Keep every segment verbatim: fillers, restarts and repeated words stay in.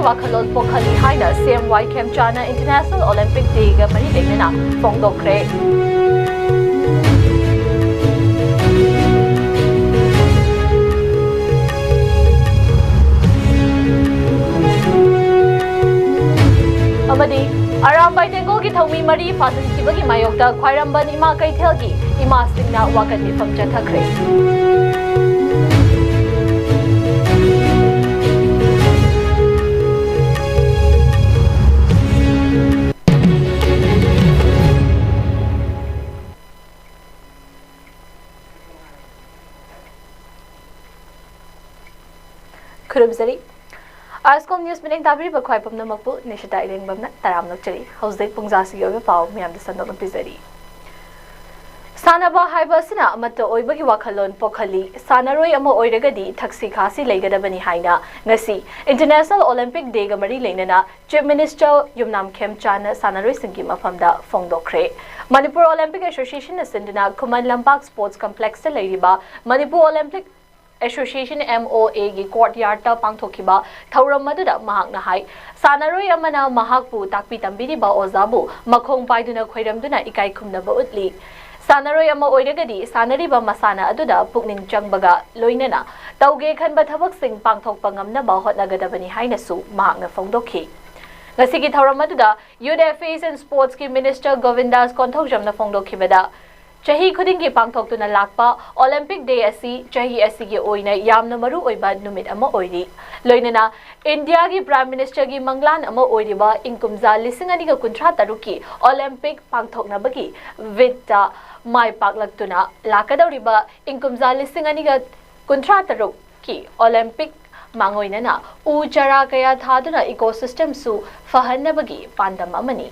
ꯋꯥꯈꯜꯂꯣꯟ ꯄꯣꯛꯍꯜꯂꯤ ꯍꯥꯏꯅ ꯁꯤ ꯑꯦꯝ ꯋꯥꯏ ꯈꯦꯝꯆꯥꯅ International Olympic Day ꯒ ꯃꯔꯤ ꯂꯩꯅꯅ ꯐꯣꯡꯗꯣꯛꯈ꯭ꯔꯦ꯫ ꯑꯃꯗꯤ ꯑꯔꯥꯝꯕꯥꯏ ꯇꯦꯡꯒꯣꯜꯒꯤ ꯊꯧꯃꯤ ꯃꯔꯤ ꯐꯥꯖꯤꯟꯈꯤꯕꯒꯤ ꯃꯥꯌꯣꯛꯇ ꯈ꯭ꯋꯥꯏꯔꯝꯕꯟ ꯏꯃꯥ ꯀꯩꯊꯦꯜꯒꯤ ꯏꯃꯥꯁꯤꯡꯅ ꯋꯥꯀꯠ ꯃꯤꯐꯝ ꯆꯠꯊꯈ꯭ꯔꯦ꯫ ꯈꯨꯔꯨꯝꯖꯔꯤ꯫ ꯑꯥꯔꯁꯀꯣꯝ ꯅ꯭ꯌꯨꯁ ꯃꯤꯠꯌꯦꯡ ꯇꯥꯕꯤꯔꯤꯕ ꯈ꯭ꯋꯥꯏ ꯄꯨꯝꯅꯃꯛꯄꯨ ꯅꯤꯁꯤꯇꯥ ꯏꯔꯦꯡꯕꯝꯅ ꯇꯔꯥꯝꯅ ꯑꯣꯛꯆꯔꯤ꯫ ꯍꯧꯖꯤꯛ ꯄꯨꯡꯖꯥꯁꯤꯒꯤ ꯑꯣꯏꯕ ꯄꯥꯎ ꯃꯌꯥꯝꯗ ꯁꯟꯗꯣꯛꯅ ꯄꯤꯖꯔꯤ꯫ ꯁꯥꯟꯅꯕ ꯍꯥꯏꯕ ꯑꯁꯤꯅ ꯑꯃꯠꯇ ꯑꯣꯏꯕꯒꯤ ꯋꯥꯈꯜꯂꯣꯟ ꯄꯣꯛꯍꯜꯂꯤ꯫ ꯁꯥꯟꯅꯔꯣꯏ ꯑꯃ ꯑꯣꯏꯔꯒꯗꯤ ꯊꯛꯁꯤ ꯈꯥꯁꯤ ꯂꯩꯒꯗꯕꯅꯤ ꯍꯥꯏꯅ ꯉꯁꯤ International Olympic Day ꯒ ꯃꯔꯤ ꯂꯩꯅꯅ Chief Minister ꯌꯨꯝꯅꯥꯝ ꯈꯦꯝꯆꯥꯟꯅ ꯁꯥꯟꯅꯔꯣꯏꯁꯤꯡꯒꯤ ꯃꯐꯝꯗ ꯐꯣꯡꯗꯣꯛꯈ꯭ꯔꯦ꯫ ꯃꯅꯤꯄꯨꯔ Olympic Association ꯅ ꯁꯤꯟꯗꯨꯅ ꯈꯨꯃꯟ ꯂꯝꯄꯥꯛ Sports Complex ꯇ ꯂꯩꯔꯤꯕ Manipur Olympic Association, M O A, ꯒꯤ courtyard ꯇ ꯄꯥꯡꯊꯣꯛꯈꯤꯕ ꯊꯧꯔꯝ ꯑꯗꯨꯗ ꯃꯍꯥꯛꯅ ꯍꯥꯏ, ꯁꯥꯟꯅꯔꯣꯏ ꯑꯃꯅ ꯃꯍꯥꯛꯄꯨ ꯇꯥꯛꯄꯤ ꯇꯝꯕꯤꯔꯤꯕ ꯑꯣꯖꯥꯕꯨ ꯃꯈꯣꯡ ꯄꯥꯏꯗꯨꯅ ꯈꯣꯏꯔꯝꯗꯨꯅ ꯏꯀꯥꯏ ꯈꯨꯝꯅꯕ ꯎꯠꯂꯤ꯫ ꯁꯥꯟꯅꯔꯣꯏ ꯑꯃ ꯑꯣꯏꯔꯒꯗꯤ ꯁꯥꯟꯅꯔꯤꯕ ꯃꯁꯥꯟꯅ ꯑꯗꯨꯗ ꯄꯨꯛꯅꯤꯡ ꯆꯪꯕꯒ ꯂꯣꯏꯅꯅ ꯇꯧꯒꯦ ꯈꯟꯕ ꯊꯕꯛꯁꯤꯡ ꯄꯥꯡꯊꯣꯛꯄ ꯉꯝꯅꯕ ꯍꯣꯠꯅꯒꯗꯕꯅꯤ ꯍꯥꯏꯅꯁꯨ ꯃꯍꯥꯛꯅ ꯐꯣꯡꯗꯣꯛꯈꯤ꯫ ꯉꯁꯤꯒꯤ ꯊꯧꯔꯝ ꯑꯗꯨꯗ Youth Affairs and Sports ꯀꯤ Minister ꯒꯣꯕꯤꯟꯗꯥꯁ ꯀꯣꯟꯊꯧꯖꯝꯅ ꯐꯣꯡꯗꯣꯛꯈꯤꯕꯗ, ꯆꯍꯤ ꯈꯨꯗꯤꯡꯒꯤ ꯄꯥꯡꯊꯣꯛꯇꯨꯅ ꯂꯥꯛꯄ Olympic Day ꯑꯁꯤ ꯆꯍꯤ ꯑꯁꯤꯒꯤ ꯑꯣꯏꯅ ꯌꯥꯝꯅ ꯃꯔꯨ ꯑꯣꯏꯕ ꯅꯨꯃꯤꯠ ꯑꯃ ꯑꯣꯏꯔꯤ꯫ ꯂꯣꯏꯅꯅ ꯏꯟꯗꯤꯌꯥꯒꯤ Prime Minister ꯒꯤ ꯃꯪꯂꯥꯟ ꯑꯃ ꯑꯣꯏꯔꯤꯕ ꯏꯪ ꯀꯨꯝꯖꯥ ꯂꯤꯁꯤꯡ ꯑꯅꯤꯒ ꯀꯨꯟꯊ꯭ꯔꯥ ꯇꯔꯨꯛꯀꯤ Olympic ꯄꯥꯡꯊꯣꯛꯅꯕꯒꯤ ꯋꯤꯠꯇ ꯃꯥꯏ ꯄꯥꯛꯂꯛꯇꯨꯅ ꯂꯥꯛꯀꯗꯧꯔꯤꯕ ꯏꯪ ꯀꯨꯝꯖꯥ ꯂꯤꯁꯤꯡ ꯑꯅꯤꯒ ꯀꯨꯟꯊ꯭ꯔꯥ ꯇꯔꯨꯛꯀꯤ Olympic ꯃꯥꯡꯑꯣꯏꯅꯅ ꯎ ꯆꯥꯔꯥ ꯀꯌꯥ ꯊꯥꯗꯨꯅ ecosystem ꯁꯨ ꯐꯍꯟꯅꯕꯒꯤ ꯄꯥꯟꯗꯝ ꯑꯃꯅꯤ꯫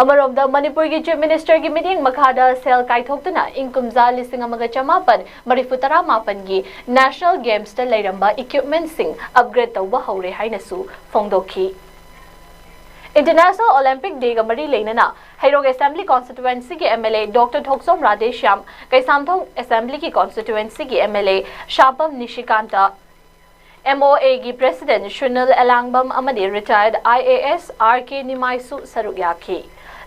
ꯑꯃꯔꯣꯝꯗ, ꯃꯅꯤꯄꯨꯔꯒꯤ Chief Minister ꯒꯤ ꯃꯤꯠꯌꯦꯡ ꯃꯈꯥꯗ ꯁꯦꯜ ꯀꯥꯏꯊꯣꯛꯇꯨꯅ ꯏꯪ ꯀꯨꯝꯖꯥ ꯂꯤꯁꯤꯡ ꯑꯃꯒ ꯆꯃꯥꯄꯟ ꯃꯔꯤꯐꯨ ꯇꯔꯥ ꯃꯥꯄꯟꯒꯤ National Games ꯇ ꯂꯩꯔꯝꯕ equipment ꯁꯤꯡ upgrade ꯇꯧꯕ ꯍꯧꯔꯦ ꯍꯥꯏꯅꯁꯨ ꯐꯣꯡꯗꯣꯛꯈꯤ꯫ International Olympic Day ꯒ ꯃꯔꯤ ꯂꯩꯅꯅ ꯍꯩꯔꯣꯛ Assembly Constituency ꯒꯤ M L A Doctor Thokchom Radheshyam, Keishamthong Assembly ꯒꯤ Constituency ꯒꯤ M L A ꯁꯥꯄꯝ ꯅꯤꯁꯤꯀꯥꯟꯇ, MOA ꯒꯤ President ꯁꯨꯅꯤꯜ ꯑꯦꯂꯥꯡꯕꯝ ꯑꯃꯗꯤ retired IAS RK ꯅꯤꯃꯥꯏꯁꯨ ꯁꯔꯨꯛ ꯌꯥꯈꯤ꯫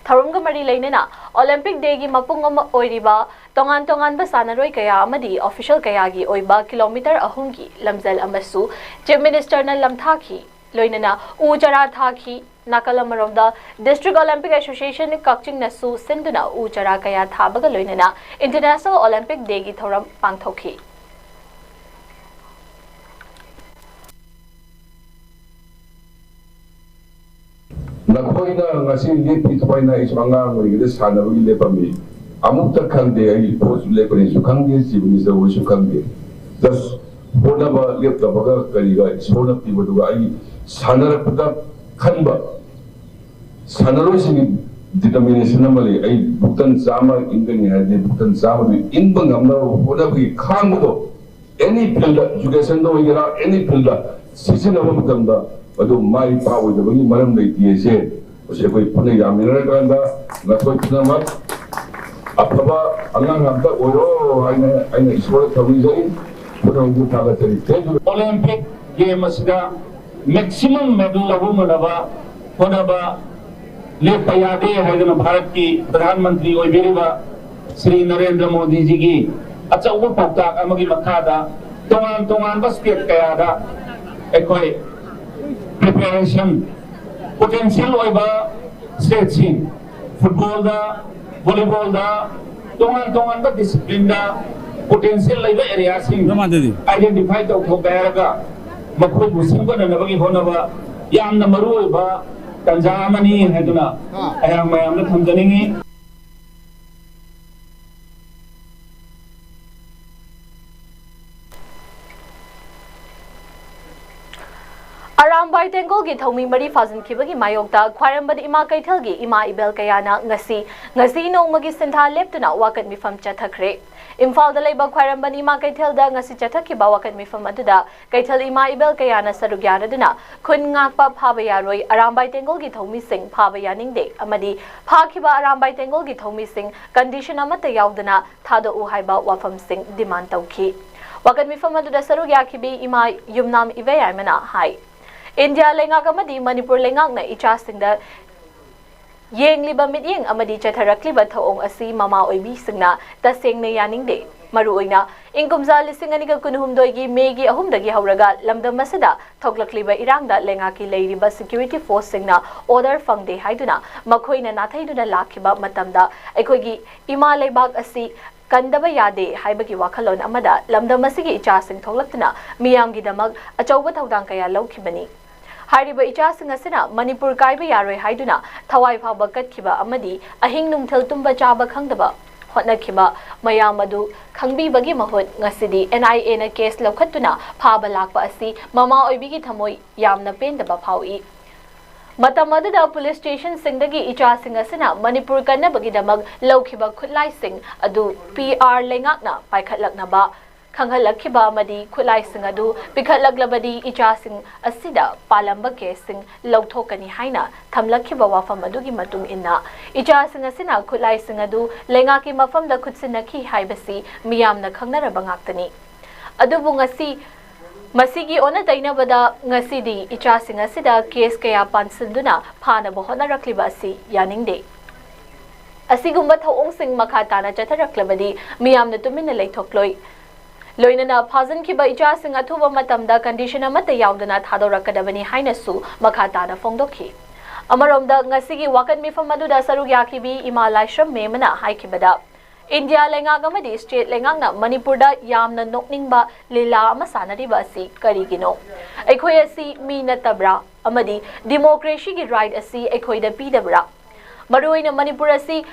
ꯊꯧꯔꯝꯒ ꯃꯔꯤ ꯂꯩꯅꯅ Olympic Day ꯒꯤ ꯃꯄꯨꯡ ꯑꯃ ꯑꯣꯏꯔꯤꯕ ꯇꯣꯉꯥꯟ ꯇꯣꯉꯥꯟꯕ ꯁꯥꯟꯅꯔꯣꯏ ꯀꯌꯥ ꯑꯃꯗꯤ official ꯀꯌꯥꯒꯤ ꯑꯣꯏꯕ kilometre ꯑꯍꯨꯝꯒꯤ ꯂꯝꯖꯦꯜ ꯑꯃꯁꯨ Chief Minister ꯅ ꯂꯝꯊꯥꯈꯤ꯫ ꯂꯣꯏꯅꯅ ꯎ ꯆꯥꯔꯥ ꯊꯥꯈꯤ꯫ ꯅꯥꯀꯜ ꯑꯃꯔꯣꯝꯗ, District Olympic Association ꯀꯛꯆꯤꯡꯅꯁꯨ ꯁꯤꯟꯗꯨꯅ ꯎ ꯆꯥꯔꯥ ꯀꯌꯥ ꯊꯥꯕꯒ ꯂꯣꯏꯅꯅ International Olympic Day ꯒꯤ ꯊꯧꯔꯝ ꯄꯥꯡꯊꯣꯛꯈꯤ꯫ ꯅꯈꯣꯏꯅ ꯉꯁꯤ ꯂꯦꯞꯄꯤ ꯊꯣꯏꯅ ꯑꯩꯁꯨ ꯑꯉꯥꯡ ꯑꯣꯏꯔꯤꯉꯩꯗ ꯁꯥꯟꯅꯕꯒꯤ ꯂꯦꯞꯄꯝꯃꯤ꯫ ꯑꯃꯨꯛꯇ ꯈꯪꯗꯦ, ꯑꯩ ꯄꯣꯠꯁꯨ ꯂꯦꯞꯄꯅꯤꯁꯨ ꯈꯪꯗꯦ, ꯆꯤꯕꯅꯤꯁꯨ ꯈꯪꯗꯦ꯫ Just ꯍꯣꯠꯅꯕ ꯂꯦꯞꯇꯕꯒ ꯀꯔꯤꯒ ꯏꯁꯣꯔꯅ ꯄꯤꯕꯗꯨꯒ ꯑꯩ ꯁꯥꯟꯅꯔꯛꯄꯗ ꯈꯟꯕ, ꯁꯥꯟꯅꯔꯣꯏꯁꯤꯡꯒꯤ determination ꯑꯃ ꯂꯩ꯫ ꯑꯩ ꯕꯨꯛꯇꯟ ꯆꯥꯝꯃ ꯏꯟꯒꯅꯤ ꯍꯥꯏꯔꯗꯤ ꯕꯨꯛꯇꯟ ꯆꯥꯝꯃꯗꯨ ꯏꯟꯕ ꯉꯝꯅꯕ ꯍꯣꯠꯅꯕꯒꯤ ꯈꯥꯡꯕꯗꯣ, any field, education ꯗ ꯑꯣꯏꯒꯦꯔꯥ, any field ꯗ ꯁꯤꯖꯤꯟꯅꯕ ꯃꯇꯝꯗ ꯑꯗꯨ ꯃꯥꯏ ꯄꯥꯛꯑꯣꯏꯗꯕꯒꯤ ꯃꯔꯝ ꯂꯩꯇꯦ ꯍꯥꯏꯁꯦ꯫ ꯃꯁꯤ ꯑꯩꯈꯣꯏ ꯄꯨꯟꯅ ꯌꯥꯃꯤꯟꯅꯔꯀꯥꯟꯗ ꯅꯈꯣꯏ ꯄꯨꯝꯅꯃꯛ ꯑꯐꯕ ꯑꯉꯥꯡ ꯉꯥꯛꯇ ꯑꯣꯏꯔꯣ ꯍꯥꯏꯅ ꯑꯩꯅ ꯏꯁꯣꯔꯗ ꯊꯧꯅꯤꯖꯔꯤ꯫ ꯄꯨꯝꯅꯃꯛꯄꯨ ꯊꯥꯒꯠꯆꯔꯤ꯫ Thank you꯫ Olympic Game ꯑꯁꯤꯗ maximum medal ꯂꯧꯕ ꯉꯝꯅꯕ ꯍꯣꯠꯅꯕ ꯂꯦꯞꯄ ꯌꯥꯗꯦ ꯍꯥꯏꯗꯨꯅ ꯚꯥꯔꯠꯀꯤ ꯄ꯭ꯔꯙꯥꯟ ꯃꯟꯇ꯭ꯔꯤ ꯑꯣꯏꯕꯤꯔꯤꯕ ꯁ꯭ꯔꯤ ꯅꯔꯦꯟꯗ꯭ꯔ ꯃꯣꯗꯤꯖꯤꯒꯤ ꯑꯆꯧꯕ ꯄꯥꯎꯇꯥꯛ ꯑꯃꯒꯤ ꯃꯈꯥꯗ ꯇꯣꯉꯥꯟ ꯇꯣꯉꯥꯟꯕ state ꯀꯌꯥꯗ ꯑꯩꯈꯣꯏ preparation, potential ꯑꯣꯏꯕ stateꯁꯤꯡ, footballꯗ, volleyballꯗ, ꯇꯣꯉꯥꯟ ꯇꯣꯉꯥꯟꯕ disciplineꯗ potential ꯂꯩꯕ areaꯁꯤꯡ identify ꯇꯧꯊꯣꯛꯀꯦ ꯍꯥꯏꯔꯒ ꯃꯈꯣꯏꯕꯨ ꯁꯦꯝꯒꯠꯅꯅꯕꯒꯤ ꯍꯣꯠꯅꯕ ꯌꯥꯝꯅ ꯃꯔꯨ ꯑꯣꯏꯕ ꯇꯥꯟꯖꯥ ꯑꯃꯅꯤ ꯍꯥꯏꯗꯨꯅ ꯑꯩꯍꯥꯛ ꯃꯌꯥꯝꯗ ꯊꯝꯖꯅꯤꯡꯏ꯫ ꯑꯔꯥꯝꯕꯥꯏ ꯇꯦꯡꯒꯣꯜꯒꯤ ꯊꯧꯃꯤ ꯃꯔꯤ ꯐꯥꯖꯤꯟꯈꯤꯕꯒꯤ ꯃꯥꯌꯣꯛꯇ ꯈ꯭ꯋꯥꯏꯔꯝꯕꯟ ꯏꯃꯥ ꯀꯩꯊꯦꯜꯒꯤ ꯏꯃꯥ ꯏꯕꯦꯜ ꯀꯌꯥꯅ ꯉꯁꯤ ꯉꯁꯤ ꯅꯣꯡꯃꯒꯤ ꯁꯤꯟꯊꯥ ꯂꯦꯞꯇꯨꯅ ꯋꯥꯀꯠ ꯃꯤꯐꯝ ꯆꯠꯊꯈ꯭ꯔꯦ꯫ ꯏꯝꯐꯥꯜꯗ ꯂꯩꯕ ꯈ꯭ꯋꯥꯏꯔꯝꯕꯟ ꯏꯃꯥ ꯀꯩꯊꯦꯜꯗ ꯉꯁꯤ ꯆꯠꯊꯈꯤꯕ ꯋꯥꯀꯠ ꯃꯤꯐꯝ ꯑꯗꯨꯗ ꯀꯩꯊꯦꯜ ꯏꯃꯥ ꯏꯕꯦꯜ ꯀꯌꯥꯅ ꯁꯔꯨꯛ ꯌꯥꯅꯗꯨꯅ ꯈꯨꯟ ꯉꯥꯛꯄ ꯐꯥꯕ ꯌꯥꯔꯣꯏ, ꯑꯔꯥꯝꯕꯥꯏ ꯇꯦꯡꯒꯣꯜꯒꯤ ꯊꯧꯃꯤꯁꯤꯡ ꯐꯥꯕ ꯌꯥꯅꯤꯡꯗꯦ ꯑꯃꯗꯤ ꯐꯥꯈꯤꯕ ꯑꯔꯥꯝꯕꯥꯏ ꯇꯦꯡꯒꯣꯜꯒꯤ ꯊꯧꯃꯤꯁꯤꯡ condition ꯑꯃꯠꯇ ꯌꯥꯎꯗꯅ ꯊꯥꯗꯣꯛꯎ ꯍꯥꯏꯕ ꯋꯥꯐꯝꯁꯤꯡ demand ꯇꯧꯈꯤ꯫ ꯋꯥꯀꯠ ꯃꯤꯐꯝ ꯑꯗꯨꯗ ꯁꯔꯨꯛ ꯌꯥꯈꯤꯕꯤ ꯏꯃꯥ ꯌꯨꯝꯅꯥꯝ ꯏꯕꯦꯌꯥꯏꯃꯅ ꯍꯥꯏ, ꯏꯟꯗꯤꯌꯥ ꯂꯩꯉꯥꯛ ꯑꯃꯗꯤ ꯃꯅꯤꯄꯨꯔ ꯂꯩꯉꯥꯛꯅ ꯏꯆꯥꯁꯤꯡꯗ ꯌꯦꯡꯂꯤꯕ ꯃꯤꯠꯌꯦꯡ ꯑꯃꯗꯤ ꯆꯠꯊꯔꯛꯂꯤꯕ ꯊꯧꯑꯣꯡ ꯑꯁꯤ ꯃꯃꯥ ꯑꯣꯏꯕꯤꯁꯤꯡꯅ ꯇꯁꯦꯡꯅ ꯌꯥꯅꯤꯡꯗꯦ꯫ ꯃꯔꯨꯑꯣꯏꯅ ꯏꯪ ꯀꯨꯝꯖꯥ ꯂꯤꯁꯤꯡ ꯑꯅꯤꯒ ꯀꯨꯟꯍꯨꯝꯗꯣꯏꯒꯤ ꯃꯦꯒꯤ ꯑꯍꯨꯝꯗꯒꯤ ꯍꯧꯔꯒ ꯂꯝꯗꯝ ꯑꯁꯤꯗ ꯊꯣꯛꯂꯛꯂꯤꯕ ꯏꯔꯥꯡꯗ ꯂꯩꯉꯥꯛꯀꯤ ꯂꯩꯔꯤꯕ ꯁꯦꯀ꯭ꯌꯨꯔꯤꯇꯤ ꯐꯣꯔꯁꯁꯤꯡꯅ ꯑꯣꯔꯗꯔ ꯐꯪꯗꯦ ꯍꯥꯏꯗꯨꯅ ꯃꯈꯣꯏꯅ ꯅꯥꯊꯩꯗꯨꯅ ꯂꯥꯛꯈꯤꯕ ꯃꯇꯝꯗ ꯑꯩꯈꯣꯏꯒꯤ ꯏꯃꯥ ꯂꯩꯕꯥꯛ ꯑꯁꯤ ꯀꯟꯗꯕ ꯌꯥꯗꯦ ꯍꯥꯏꯕꯒꯤ ꯋꯥꯈꯜꯂꯣꯟ ꯑꯃꯗ ꯂꯝꯗꯝ ꯑꯁꯤꯒꯤ ꯏꯆꯥꯁꯤꯡ ꯊꯣꯛꯂꯛꯇꯨꯅ ꯃꯤꯌꯥꯝꯒꯤꯗꯃꯛ ꯑꯆꯧꯕ ꯊꯧꯗꯥꯡ ꯀꯌꯥ ꯂꯧꯈꯤꯕꯅꯤ꯫ ꯍꯥꯏꯔꯤꯕ ꯏꯆꯥꯁꯤꯡ ꯑꯁꯤꯅ ꯃꯅꯤꯄꯨꯔ ꯀꯥꯏꯕ ꯌꯥꯔꯣꯏ ꯍꯥꯏꯗꯨꯅ ꯊꯋꯥꯏ ꯐꯥꯎꯕ ꯀꯠꯈꯤꯕ ꯑꯃꯗꯤ ꯑꯍꯤꯡ ꯅꯨꯡꯊꯤꯜ ꯇꯨꯝꯕ ꯆꯥꯕ ꯈꯪꯗꯕ ꯍꯣꯠꯅꯈꯤꯕ ꯃꯌꯥꯝ ꯑꯗꯨ ꯈꯪꯕꯤꯕꯒꯤ ꯃꯍꯨꯠ ꯉꯁꯤꯗꯤ ꯑꯦꯟ ꯑꯥꯏ ꯑꯦꯅ ꯀꯦꯁ ꯂꯧꯈꯠꯇꯨꯅ ꯐꯥꯕ ꯂꯥꯛꯄ ꯑꯁꯤ ꯃꯃꯥ ꯑꯣꯏꯕꯤꯒꯤ ꯊꯃꯣꯏ ꯌꯥꯝꯅ ꯄꯦꯟꯗꯕ ꯐꯥꯎꯏ꯫ ꯃꯇꯝ ꯑꯗꯨꯗ ꯄꯨꯂꯤꯁ ꯁ꯭ꯇꯦꯁꯟꯁꯤꯡꯗꯒꯤ ꯏꯆꯥꯁꯤꯡ ꯑꯁꯤꯅ ꯃꯅꯤꯄꯨꯔ ꯀꯟꯅꯕꯒꯤꯗꯃꯛ ꯂꯧꯈꯤꯕ ꯈꯨꯠꯂꯥꯏꯁꯤꯡ ꯑꯗꯨ ꯄꯤ ꯑꯥꯔ ꯂꯩꯉꯥꯛꯅ ꯄꯥꯏꯈꯠꯂꯛꯅꯕ ꯈꯪꯍꯜꯂꯛꯈꯤꯕ ꯑꯃꯗꯤ ꯈꯨꯠꯂꯥꯏꯁꯤꯡ ꯑꯗꯨ ꯄꯤꯈꯠꯂꯛꯂꯕꯗꯤ ꯏꯆꯥꯁꯤꯡ ꯑꯁꯤꯗ ꯄꯥꯜꯂꯝꯕ ꯀꯦꯁꯁꯤꯡ ꯂꯧꯊꯣꯛꯀꯅꯤ ꯍꯥꯏꯅ ꯊꯝꯂꯛꯈꯤꯕ ꯋꯥꯐꯝ ꯑꯗꯨꯒꯤ ꯃꯇꯨꯡ ꯏꯟꯅ ꯏꯆꯥꯁꯤꯡ ꯑꯁꯤꯅ ꯈꯨꯠꯂꯥꯏꯁꯤꯡ ꯑꯗꯨ ꯂꯩꯉꯥꯛꯀꯤ ꯃꯐꯝꯗ ꯈꯨꯠꯁꯤꯟꯅꯈꯤ ꯍꯥꯏꯕꯁꯤ ꯃꯤꯌꯥꯝꯅ ꯈꯪꯅꯔꯕ ꯉꯥꯛꯇꯅꯤ꯫ ꯑꯗꯨꯕꯨ ꯉꯁꯤ ꯃꯁꯤꯒꯤ ꯑꯣꯟꯅ ꯇꯩꯅꯕꯗ ꯉꯁꯤꯗꯤ ꯏꯆꯥꯁꯤꯡ ꯑꯁꯤꯗ ꯀꯦꯁ ꯀꯌꯥ ꯄꯥꯟꯁꯤꯟꯗꯨꯅ ꯐꯥꯅꯕ ꯍꯣꯠꯅꯔꯛꯂꯤꯕ ꯑꯁꯤ ꯌꯥꯅꯤꯡꯗꯦ꯫ ꯑꯁꯤꯒꯨꯝꯕ ꯊꯧꯑꯣꯡꯁꯤꯡ ꯃꯈꯥ ꯇꯥꯅ ꯆꯠꯊꯔꯛꯂꯕꯗꯤ ꯃꯤꯌꯥꯝꯅ ꯇꯨꯃꯤꯟꯅ ꯂꯩꯊꯣꯛꯂꯣꯏ꯫ ꯂꯣꯏꯅꯅ ꯐꯥꯖꯤꯟꯈꯤꯕ ꯏꯆꯥꯁꯤꯡ ꯑꯊꯨꯕ ꯃꯇꯝꯗ ꯀꯟꯗꯤꯁꯟ ꯑꯃꯠꯇ ꯌꯥꯎꯗꯅ ꯊꯥꯗꯣꯔꯛꯀꯗꯕꯅꯤ ꯍꯥꯏꯅꯁꯨ ꯃꯈꯥ ꯇꯥꯅ ꯐꯣꯡꯗꯣꯛꯈꯤ꯫ ꯑꯃꯔꯣꯝꯗ ꯉꯁꯤꯒꯤ ꯋꯥꯀꯠ ꯃꯤꯐꯝ ꯑꯗꯨꯗ ꯁꯔꯨꯛ ꯌꯥꯈꯤꯕꯤ ꯏꯃꯥ ꯂꯥꯏꯁ꯭ꯔꯝ ꯃꯦꯝꯅ ꯍꯥꯏꯈꯤꯕꯗ, ꯏꯟꯗꯤꯌꯥ ꯂꯩꯉꯥꯛ ꯑꯃꯗꯤ ꯁ꯭ꯇꯦꯠ ꯂꯩꯉꯥꯛꯅ ꯃꯅꯤꯄꯨꯔꯗ ꯌꯥꯝꯅ ꯅꯣꯛꯅꯤꯡꯕ ꯂꯤꯂꯥ ꯑꯃ ꯁꯥꯟꯅꯔꯤꯕ ꯑꯁꯤ ꯀꯔꯤꯒꯤꯅꯣ? ꯑꯩꯈꯣꯏ ꯑꯁꯤ ꯃꯤ ꯅꯠꯇꯕ꯭ꯔꯥ? ꯑꯃꯗꯤ ꯗꯤꯃꯣꯀ꯭ꯔꯦꯁꯤꯒꯤ ꯔꯥꯏꯠ ꯑꯁꯤ ꯑꯩꯈꯣꯏꯗ ꯄꯤꯗꯕ꯭ꯔꯥ? ꯃꯔꯨꯑꯣꯏꯅ ꯃꯅꯤꯄꯨꯔ ꯑꯁꯤ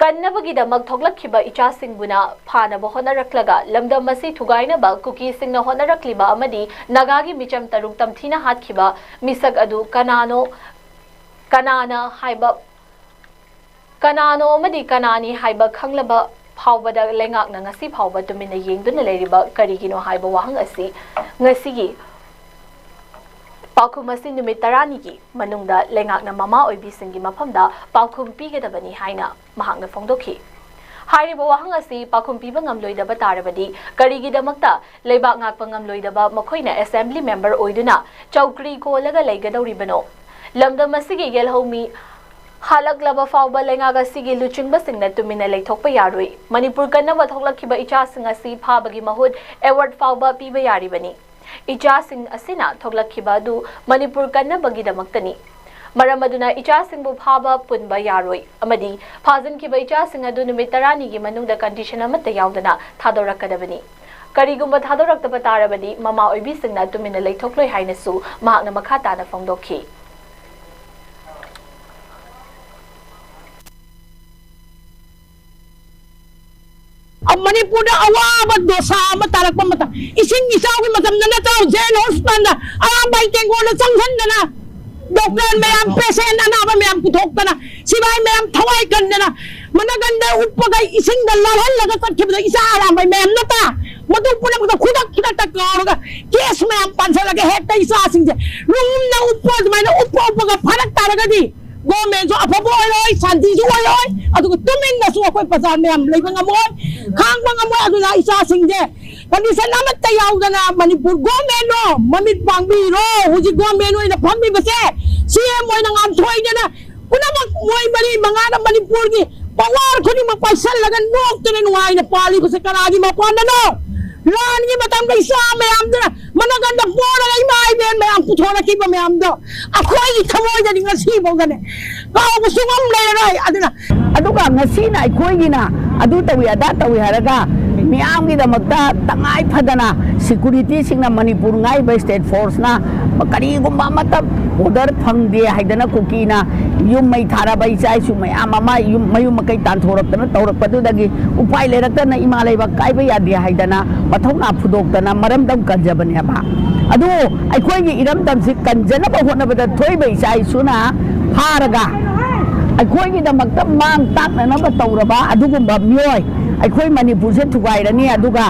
ꯀꯟꯅꯕꯒꯤꯗꯃꯛ ꯊꯣꯛꯂꯛꯈꯤꯕ ꯏꯆꯥꯁꯤꯡꯕꯨꯅ ꯐꯥꯅꯕ ꯍꯣꯠꯅꯔꯛꯂꯒ ꯂꯝꯗꯝ ꯑꯁꯤ ꯊꯨꯒꯥꯏꯅꯕ ꯀꯨꯀꯤꯁꯤꯡꯅ ꯍꯣꯠꯅꯔꯛꯂꯤꯕ ꯑꯃꯗꯤ ꯅꯥꯒꯥꯒꯤ ꯃꯤꯆꯝ ꯇꯔꯨꯛ ꯇꯝꯊꯤꯅ ꯍꯥꯠꯈꯤꯕ ꯃꯤꯁꯛ ꯑꯗꯨ ꯀꯅꯥꯅꯣ, ꯀꯅꯥꯅ ꯍꯥꯏꯕ, ꯀꯅꯥꯅꯣ ꯑꯃꯗꯤ ꯀꯅꯥꯅꯤ ꯍꯥꯏꯕ ꯈꯪꯂꯕ ꯐꯥꯎꯕꯗ ꯂꯩꯉꯥꯛꯅ ꯉꯁꯤ ꯐꯥꯎꯕ ꯇꯨꯃꯤꯟꯅ ꯌꯦꯡꯗꯨꯅ ꯂꯩꯔꯤꯕ ꯀꯔꯤꯒꯤꯅꯣ ꯍꯥꯏꯕ ꯋꯥꯍꯪ ꯑꯁꯤ ꯉꯁꯤꯒꯤ ꯄꯥꯎꯈꯨꯝ ꯑꯁꯤ ꯅꯨꯃꯤꯠ ꯇꯔꯥꯅꯤꯒꯤ ꯃꯅꯨꯡꯗ ꯂꯩꯉꯥꯛꯅ ꯃꯃꯥ ꯑꯣꯏꯕꯤꯁꯤꯡꯒꯤ ꯃꯐꯝꯗ ꯄꯥꯎꯈꯨꯝ ꯄꯤꯒꯗꯕꯅꯤ ꯍꯥꯏꯅ ꯃꯍꯥꯛꯅ ꯐꯣꯡꯗꯣꯛꯈꯤ꯫ ꯍꯥꯏꯔꯤꯕ ꯋꯥꯍꯪ ꯑꯁꯤ ꯄꯥꯎꯈꯨꯝ ꯄꯤꯕ ꯉꯝꯂꯣꯏꯗꯕ ꯇꯥꯔꯕꯗꯤ ꯀꯔꯤꯒꯤꯗꯃꯛꯇ ꯂꯩꯕꯥꯛ ꯉꯥꯛꯄ ꯉꯝꯂꯣꯏꯗꯕ ꯃꯈꯣꯏꯅ assembly member ꯑꯣꯏꯗꯨꯅ ꯆꯧꯀ꯭ꯔꯤ ꯀꯣꯜꯂꯒ ꯂꯩꯒꯗꯧꯔꯤꯕꯅꯣ? ꯂꯝꯗꯝ ꯑꯁꯤꯒꯤ ꯌꯦꯜꯍꯧꯃꯤ ꯍꯥꯠꯂꯛꯂꯕ ꯐꯥꯎꯕ ꯂꯩꯉꯥꯛ ꯑꯁꯤꯒꯤ ꯂꯨꯆꯤꯡꯕꯁꯤꯡꯅ ꯇꯨꯃꯤꯟꯅ ꯂꯩꯊꯣꯛꯄ ꯌꯥꯔꯣꯏ꯫ ꯃꯅꯤꯄꯨꯔ ꯀꯟꯅꯕ ꯊꯣꯛꯂꯛꯈꯤꯕ ꯏꯆꯥꯁꯤꯡ ꯑꯁꯤ ꯐꯥꯕꯒꯤ ꯃꯍꯨꯠ award ꯐꯥꯎꯕ ꯄꯤꯕ ꯌꯥꯔꯤꯕꯅꯤ꯫ ꯏꯆꯥꯁꯤꯡ ꯑꯁꯤꯅ ꯊꯣꯛꯂꯛꯈꯤꯕ ꯑꯗꯨ ꯃꯅꯤꯄꯨꯔ ꯀꯟꯅꯕꯒꯤꯗꯃꯛꯇꯅꯤ꯫ ꯃꯔꯝ ꯑꯗꯨꯅ ꯏꯆꯥꯁꯤꯡꯕꯨ ꯐꯥꯕ ꯄꯨꯟꯕ ꯌꯥꯔꯣꯏ ꯑꯃꯗꯤ ꯐꯥꯖꯤꯟꯈꯤꯕ ꯏꯆꯥꯁꯤꯡ ꯑꯗꯨ ꯅꯨꯃꯤꯠ ꯇꯔꯥꯅꯤꯒꯤ ꯃꯅꯨꯡꯗ condition ꯑꯃꯠꯇ ꯌꯥꯎꯗꯅ ꯊꯥꯗꯣꯔꯛꯀꯗꯕꯅꯤ꯫ ꯀꯔꯤꯒꯨꯝꯕ ꯊꯥꯗꯣꯔꯛꯇꯕ ꯇꯥꯔꯕꯗꯤ ꯃꯃꯥ ꯑꯣꯏꯕꯤꯁꯤꯡꯅ ꯇꯨꯃꯤꯟꯅ ꯂꯩꯊꯣꯛꯂꯣꯏ ꯍꯥꯏꯅꯁꯨ ꯃꯍꯥꯛꯅ ꯃꯈꯥ ꯇꯥꯅ ꯐꯣꯡꯗꯣꯛꯈꯤ꯫ ꯑ, ꯃꯅꯤꯄꯨꯔꯗ ꯑꯋꯥꯕ ꯗꯣꯁꯥ ꯑꯃ ꯇꯥꯔꯛꯄ ꯃꯇꯝ, ꯏꯁꯤꯡ ꯏꯆꯥꯎꯒꯤ ꯃꯇꯝꯗ ꯅꯠꯇ꯭ꯔꯣ, ꯖꯦꯟ ꯍꯣꯁꯄꯤꯇꯥꯜꯗ ꯑꯔꯥꯝꯕꯥꯏ ꯇꯦꯡꯒꯣꯜꯗ ꯆꯪꯁꯤꯟꯗꯅ, ꯗꯣꯛꯇꯔ ꯃꯌꯥꯝ, ꯄꯦꯁꯦꯟ ꯑꯅꯥꯕ ꯃꯌꯥꯝ ꯄꯨꯊꯣꯛꯇꯅ, ꯁꯤꯐꯥꯏ ꯃꯌꯥꯝ ꯊꯋꯥꯏ ꯀꯟꯗꯅ, ꯃꯅꯒꯟꯗ ꯎꯞꯄꯒ ꯏꯁꯤꯡꯗ ꯂꯥꯜꯍꯜꯂꯒ ꯆꯠꯈꯤꯕꯗ ꯏꯆꯥ ꯑꯔꯥꯝꯕꯥꯏ ꯃꯌꯥꯝ ꯅꯠꯇ꯭ꯔꯥ? ꯃꯗꯨ ꯄꯨꯝꯅꯃꯛꯇ ꯈꯨꯗꯛ ꯈꯨꯗꯛꯇ ꯀꯥꯎꯔꯒ ꯀꯦꯁ ꯃꯌꯥꯝ ꯄꯥꯟꯁꯤꯜꯂꯒ ꯍꯦꯛꯇ ꯏꯆꯥꯁꯤꯡꯁꯦ ꯔꯨꯝꯗ ꯎꯞꯄ, ꯑꯗꯨꯃꯥꯏꯅ ꯎꯞꯄ ꯎꯞꯄꯒ ꯐꯔꯛ ꯇꯥꯔꯒꯗꯤ ꯒꯣꯔꯃꯦꯟꯁꯨ ꯑꯐꯕ ꯑꯣꯏꯔꯣꯏ, ꯁꯥꯟꯇꯤꯁꯨ ꯑꯣꯏꯔꯣꯏ, ꯑꯗꯨꯒ ꯇꯨꯃꯤꯟꯅꯁꯨ ꯑꯩꯈꯣꯏ ꯄ꯭ꯔꯖꯥ ꯃꯌꯥꯝ ꯂꯩꯕ ꯉꯝꯃꯣꯏ, ꯈꯥꯡꯕ ꯉꯝꯃꯣꯏ꯫ ꯑꯗꯨꯅ ꯏꯆꯥꯁꯤꯡꯁꯦ ꯀꯟꯗꯤꯁꯟ ꯑꯃꯠꯇ ꯌꯥꯎꯗꯅ ꯃꯅꯤꯄꯨꯔ ꯒꯣꯔꯃꯦꯟꯅꯣ ꯃꯃꯤꯠ ꯄꯥꯡꯕꯤꯔꯣ꯫ ꯍꯧꯖꯤꯛ ꯒꯣꯔꯃꯦꯟ ꯑꯣꯏꯅ ꯐꯝꯃꯤꯕꯁꯦ ꯁꯤ ꯑꯦꯝ ꯑꯣꯏꯅ ꯉꯥꯟꯊꯣꯏꯗꯅ ꯄꯨꯝꯅꯃꯛ ꯃꯣꯏ ꯃꯔꯤ ꯃꯉꯥꯅ ꯃꯅꯤꯄꯨꯔꯒꯤ ꯄꯋꯥꯔ ꯈꯨꯗꯤꯡꯃꯛ ꯄꯥꯏꯁꯜꯂꯒ ꯅꯣꯛꯇꯅ ꯅꯨꯡꯉꯥꯏꯅ ꯄꯥꯜꯂꯤꯕꯁꯦ ꯀꯅꯥꯒꯤ ꯃꯄꯥꯟꯗꯅꯣ? ꯂꯥꯟꯒꯤ ꯃꯇꯝꯗ ꯏꯆꯥ ꯃꯌꯥꯝꯗꯨꯅ ꯃꯅꯒꯟꯗ ꯄꯣꯔꯒ ꯏꯃꯥ ꯏꯕꯦꯟ ꯃꯌꯥꯝ ꯄꯨꯊꯣꯔꯛꯈꯤꯕ ꯃꯌꯥꯝꯗꯣ ꯑꯩꯈꯣꯏꯒꯤ ꯊꯃꯣꯏꯗꯗꯤ ꯉꯁꯤꯐꯥꯎꯗꯅꯦ ꯀꯥꯎꯕ ꯁꯨꯡꯉꯝ ꯂꯩꯔꯔꯣꯏ꯫ ꯑꯗꯨꯅ ꯑꯗꯨꯒ ꯉꯁꯤꯅ ꯑꯩꯈꯣꯏꯒꯤꯅ ꯑꯗꯨ ꯇꯧꯏ ꯑꯗꯥ ꯇꯧꯏ ꯍꯥꯏꯔꯒ ꯃꯤꯌꯥꯝꯒꯤꯗꯃꯛꯇ ꯇꯉꯥꯏ ꯐꯗꯅ ꯁꯤꯀ꯭ꯌꯨꯔꯤꯇꯤꯁꯤꯡꯅ ꯃꯅꯤꯄꯨꯔ ꯉꯥꯛꯏꯕ ꯁ꯭ꯇꯦꯠ ꯐꯣꯔꯁꯅ ꯀꯔꯤꯒꯨꯝꯕ ꯑꯃꯠꯇ ꯑꯣꯔꯗꯔ ꯐꯪꯗꯦ ꯍꯥꯏꯗꯅ ꯀꯨꯀꯤꯅ ꯌꯨꯝ ꯃꯩ ꯊꯥꯔꯕ ꯏꯆꯥ ꯏꯁꯨ ꯃꯌꯥꯝ ꯑꯃ ꯌꯨꯝ, ꯃꯌꯨꯝ ꯃꯀꯩ ꯇꯥꯟꯊꯣꯔꯛꯇꯅ ꯇꯧꯔꯛꯄꯗꯨꯗꯒꯤ ꯎꯄꯥꯏ ꯂꯩꯔꯛꯇꯅ ꯏꯃꯥ ꯂꯩꯕꯥꯛ ꯀꯥꯏꯕ ꯌꯥꯗꯦ ꯍꯥꯏꯗꯅ ꯃꯊꯧꯅꯥ ꯐꯨꯗꯣꯛꯇꯅ ꯃꯔꯝꯗꯝ ꯀꯟꯖꯕꯅꯦꯕ꯫ ꯑꯗꯨ ꯑꯩꯈꯣꯏꯒꯤ ꯏꯔꯝꯗꯝꯁꯤ ꯀꯟꯖꯅꯕ ꯍꯣꯠꯅꯕꯗ ꯊꯣꯛꯏꯕ ꯏꯆꯥ ꯏꯁꯨꯅ ꯐꯥꯔꯒ ꯑꯩꯈꯣꯏꯒꯤꯗꯃꯛꯇ ꯃꯥꯡ ꯇꯥꯛꯅꯅꯕ ꯇꯧꯔꯕ ꯑꯗꯨꯒꯨꯝꯕ ꯃꯤꯑꯣꯏ ꯑꯩꯈꯣꯏ ꯃꯅꯤꯄꯨꯔꯁꯦ ꯊꯨꯒꯥꯏꯔꯅꯤ꯫ ꯑꯗꯨꯒ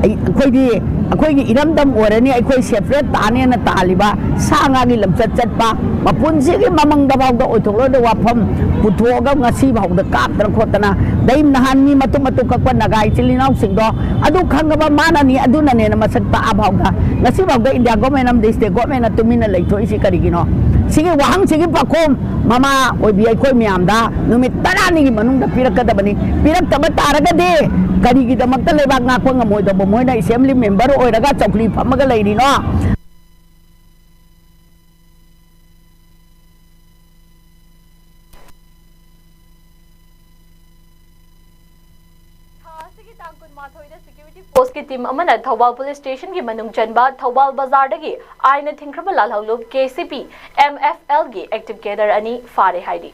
ꯑꯩ-, ꯑꯩꯈꯣꯏꯗꯤ ꯑꯩꯈꯣꯏꯒꯤ ꯏꯔꯝꯗꯝ ꯑꯣꯏꯔꯅꯤ, ꯑꯩꯈꯣꯏ ꯁꯦꯄꯔꯦꯠ ꯇꯥꯅꯦꯅ ꯇꯥꯜꯂꯤꯕ ꯁꯥ ꯉꯥꯒꯤ ꯂꯝꯆꯠ ꯆꯠꯄ, ꯃꯄꯨꯟꯁꯤꯒꯤ ꯃꯃꯪꯗ ꯐꯥꯎꯗ ꯑꯣꯏꯊꯣꯛꯂꯣꯏꯗ ꯋꯥꯐꯝ ꯄꯨꯊꯣꯛꯑꯒ ꯉꯁꯤ ꯐꯥꯎꯗ ꯀꯥꯞꯇꯅ ꯈꯣꯠꯇꯅ, ꯗꯩ ꯅꯍꯥꯟ ꯃꯤ ꯃꯇꯨꯝ ꯃꯇꯨꯝ ꯀꯛꯄ ꯅꯒꯥ ꯏꯆꯤꯜ ꯏꯅꯥꯎꯁꯤꯡꯗꯣ ꯑꯗꯨ ꯈꯪꯉꯕ ꯃꯥꯅꯅꯤ, ꯑꯗꯨꯅꯅꯦꯅ ꯃꯁꯛ ꯇꯥꯛꯑ ꯐꯥꯎꯗ ꯉꯁꯤ ꯐꯥꯎꯗ ꯏꯟꯗꯤꯌꯥ ꯒꯣꯔꯃꯦꯟ ꯑꯃꯗꯤ ꯁ꯭ꯇꯦꯠ ꯒꯣꯔꯃꯦꯟꯅ ꯇꯨꯃꯤꯟꯅ ꯂꯩꯊꯣꯛꯏꯁꯤ ꯀꯔꯤꯒꯤꯅꯣ? ꯁꯤꯒꯤ ꯋꯥꯍꯪꯁꯤꯒꯤ ꯄꯥꯎꯈꯨꯝ ꯃꯃꯥ ꯑꯣꯏꯕꯤ ꯑꯩꯈꯣꯏ ꯃꯌꯥꯝꯗ ꯅꯨꯃꯤꯠ ꯇꯔꯥꯅꯤꯒꯤ ꯃꯅꯨꯡꯗ ꯄꯤꯔꯛꯀꯗꯕꯅꯤ꯫ ꯄꯤꯔꯛꯇꯕ ꯇꯥꯔꯒꯗꯤ ꯀꯔꯤꯒꯤꯗꯃꯛꯇ ꯂꯩꯕꯥꯛ ꯉꯥꯛꯄ ꯉꯝꯃꯣꯏꯗꯧꯕ? ꯃꯣꯏꯅ ꯑꯦꯁꯦꯝꯕ꯭ꯂꯤ ꯃꯦꯝꯕꯔ ꯑꯣꯏꯔꯒ ꯆꯧꯀ꯭ꯔꯤ ꯐꯝꯃꯒ ꯂꯩꯔꯤꯅꯣ? ꯊꯥ ꯑꯁꯤꯒꯤ ꯇꯥꯡ ꯀꯨꯟꯃꯥꯊꯣꯏꯗ ꯁꯦꯀ꯭ꯌꯨꯔꯤꯇꯤ ꯐꯣꯔꯁꯀꯤ ꯇꯤꯝ ꯑꯃꯅ ꯊꯧꯕꯥꯜ ꯄꯨꯂꯤꯁ ꯁ꯭ꯇꯦꯁꯟꯒꯤ ꯃꯅꯨꯡ ꯆꯟꯕ ꯊꯧꯕꯥꯜ ꯕꯖꯥꯔꯗꯒꯤ ꯑꯥꯏꯟꯅ ꯊꯤꯡꯈ꯭ꯔꯕ ꯂꯥꯜꯍꯧꯂꯨꯞ K C P M F ꯑꯦꯜꯒꯤ ꯑꯦꯛꯇꯤꯚ ꯀꯦꯗꯔ ꯑꯅꯤ ꯐꯥꯔꯦ ꯍꯥꯏꯔꯤ꯫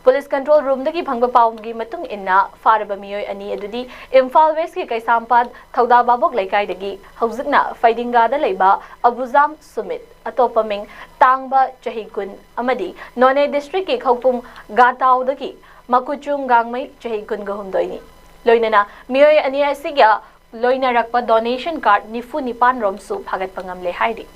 ꯄꯨꯂꯤꯁ ꯀꯟꯇ꯭ꯔꯣꯜ ꯔꯨꯝꯗꯒꯤ ꯐꯪꯕ ꯄꯥꯎꯒꯤ ꯃꯇꯨꯡ ꯏꯟꯅ, ꯐꯥꯔꯕ ꯃꯤꯑꯣꯏ ꯑꯅꯤ ꯑꯗꯨꯗꯤ ꯏꯝꯐꯥꯜ ꯋꯦꯁꯀꯤ ꯀꯩꯁꯥꯝꯄꯥꯠ ꯊꯧꯗꯥ ꯚꯥꯕꯣꯛ ꯂꯩꯀꯥꯏꯗꯒꯤ ꯍꯧꯖꯤꯛꯅ ꯐꯩꯗꯤꯡꯒꯥꯗ ꯂꯩꯕ ꯑꯕꯨꯖꯥꯝ ꯁꯨꯃꯤꯠ, ꯑꯇꯣꯞꯄ ꯃꯤꯡ ꯇꯥꯡꯕ, ꯆꯍꯤ ꯀꯨꯟ, ꯑꯃꯗꯤ ꯅꯣꯅꯦ ꯗꯤꯁꯇ꯭ꯔꯤꯛꯀꯤ ꯈꯧꯄꯨꯝ ꯒꯥꯇꯥꯎꯗꯒꯤ ꯃꯀꯨꯆꯨꯡ ꯒꯥꯡꯃꯩ, ꯆꯍꯤ ꯀꯨꯟꯒ ꯍꯨꯝꯗꯣꯏꯅꯤ꯫ ꯂꯣꯏꯅꯅ ꯃꯤꯑꯣꯏ ꯑꯅꯤ ꯑꯁꯤꯒ ꯂꯣꯏꯅꯔꯛꯄ ꯗꯣꯅꯦꯁꯟ ꯀꯥꯔꯗ ꯅꯤꯐꯨ ꯅꯤꯄꯥꯟ ꯔꯣꯝꯁꯨ ꯐꯥꯒꯠꯄ ꯉꯝꯂꯦ ꯍꯥꯏꯔꯤ꯫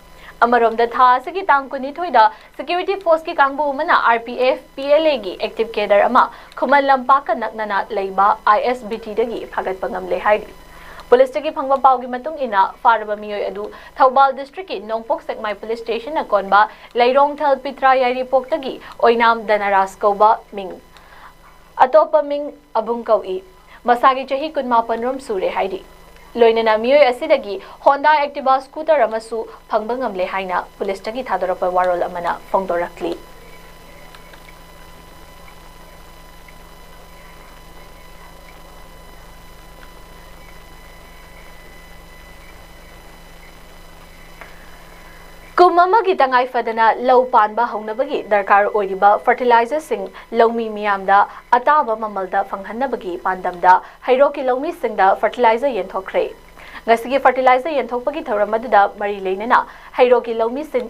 ꯑꯃꯔꯣꯝꯗ, ꯊꯥ ꯑꯁꯤꯒꯤ ꯇꯥꯡ ꯀꯨꯟꯅꯤꯊꯣꯏꯗ ꯁꯦꯀ꯭ꯌꯨꯔꯤꯇꯤ ꯐꯣꯔꯁꯀꯤ ꯀꯥꯡꯕꯨ ꯑꯃꯅ R P F, P L ꯑꯦꯒꯤ ꯑꯦꯛꯇꯤꯚ ꯀꯦꯗꯔ ꯑꯃ ꯈꯨꯃꯟ ꯂꯝꯄꯥꯛꯀ ꯅꯛꯅꯅ ꯂꯩꯕ ꯑꯥꯏ ꯑꯦꯁ ꯕꯤ ꯇꯤꯗꯒꯤ ꯐꯥꯒꯠꯄ ꯉꯝꯂꯦ ꯍꯥꯏꯔꯤ꯫ ꯄꯨꯂꯤꯁꯇꯒꯤ ꯐꯪꯕ ꯄꯥꯎꯒꯤ ꯃꯇꯨꯡ ꯏꯟꯅ, ꯐꯥꯔꯕ ꯃꯤꯑꯣꯏ ꯑꯗꯨ ꯊꯧꯕꯥꯜ ꯗꯤꯁꯇ꯭ꯔꯤꯛꯀꯤ ꯅꯣꯡꯄꯣꯛ ꯁꯦꯛꯃꯥꯏ ꯄꯨꯂꯤꯁ ꯁ꯭ꯇꯦꯁꯟꯅ ꯀꯣꯟꯕ ꯂꯩꯔꯣꯡꯊꯦꯜ ꯄꯤꯇ꯭ꯔꯥ ꯌꯥꯏꯔꯤꯄꯣꯛꯇꯒꯤ ꯑꯣꯏꯅꯥꯝ ꯗꯅꯔꯥꯖ ꯀꯧꯕ ꯃꯤꯡ, ꯑꯇꯣꯞꯄ ꯃꯤꯡ ꯑꯕꯨꯡ ꯀꯧꯏ꯫ ꯃꯁꯥꯒꯤ ꯆꯍꯤ ꯀꯨꯟꯃꯥꯄꯟ ꯔꯣꯝ ꯁꯨꯔꯦ ꯍꯥꯏꯔꯤ꯫ ꯂꯣꯏꯅꯅ ꯃꯤꯑꯣꯏ ꯑꯁꯤꯗꯒꯤ ꯍꯣꯟꯗꯥ ꯑꯦꯛꯇꯤꯚꯥ ꯁ꯭ꯀꯨꯇꯔ ꯑꯃꯁꯨ ꯐꯪꯕ ꯉꯝꯂꯦ ꯍꯥꯏꯅ ꯄꯨꯂꯤꯁꯇꯒꯤ ꯊꯥꯗꯣꯔꯛꯄ ꯋꯥꯔꯣꯜ ꯑꯃꯅ ꯐꯣꯡꯗꯣꯔꯛꯂꯤ꯫ ꯀꯨꯝ ꯑꯃꯒꯤ ꯇꯉꯥꯏ ꯐꯗꯅ ꯂꯧ ꯄꯥꯟꯕ ꯍꯧꯅꯕꯒꯤ ꯗꯔꯀꯥꯔ ꯑꯣꯏꯔꯤꯕ ꯐꯔꯇꯤꯂꯥꯏꯖꯔꯁꯤꯡ ꯂꯧꯃꯤ ꯃꯤꯌꯥꯝꯗ ꯑꯇꯥꯕ ꯃꯃꯜꯗ ꯐꯪꯍꯟꯅꯕꯒꯤ ꯄꯥꯟꯗꯝꯗ ꯍꯩꯔꯣꯛꯀꯤ ꯂꯧꯃꯤꯁꯤꯡꯗ ꯐꯔꯇꯤꯂꯥꯏꯖꯔ ꯌꯦꯟꯊꯣꯛꯈ꯭ꯔꯦ꯫ ꯉꯁꯤꯒꯤ ꯐꯔꯇꯤꯂꯥꯏꯖꯔ ꯌꯦꯟꯊꯣꯛꯄꯒꯤ ꯊꯧꯔꯝ ꯑꯗꯨꯗ ꯃꯔꯤ ꯂꯩꯅꯅ ꯍꯩꯔꯣꯛꯀꯤ ꯂꯧꯃꯤꯁꯤꯡ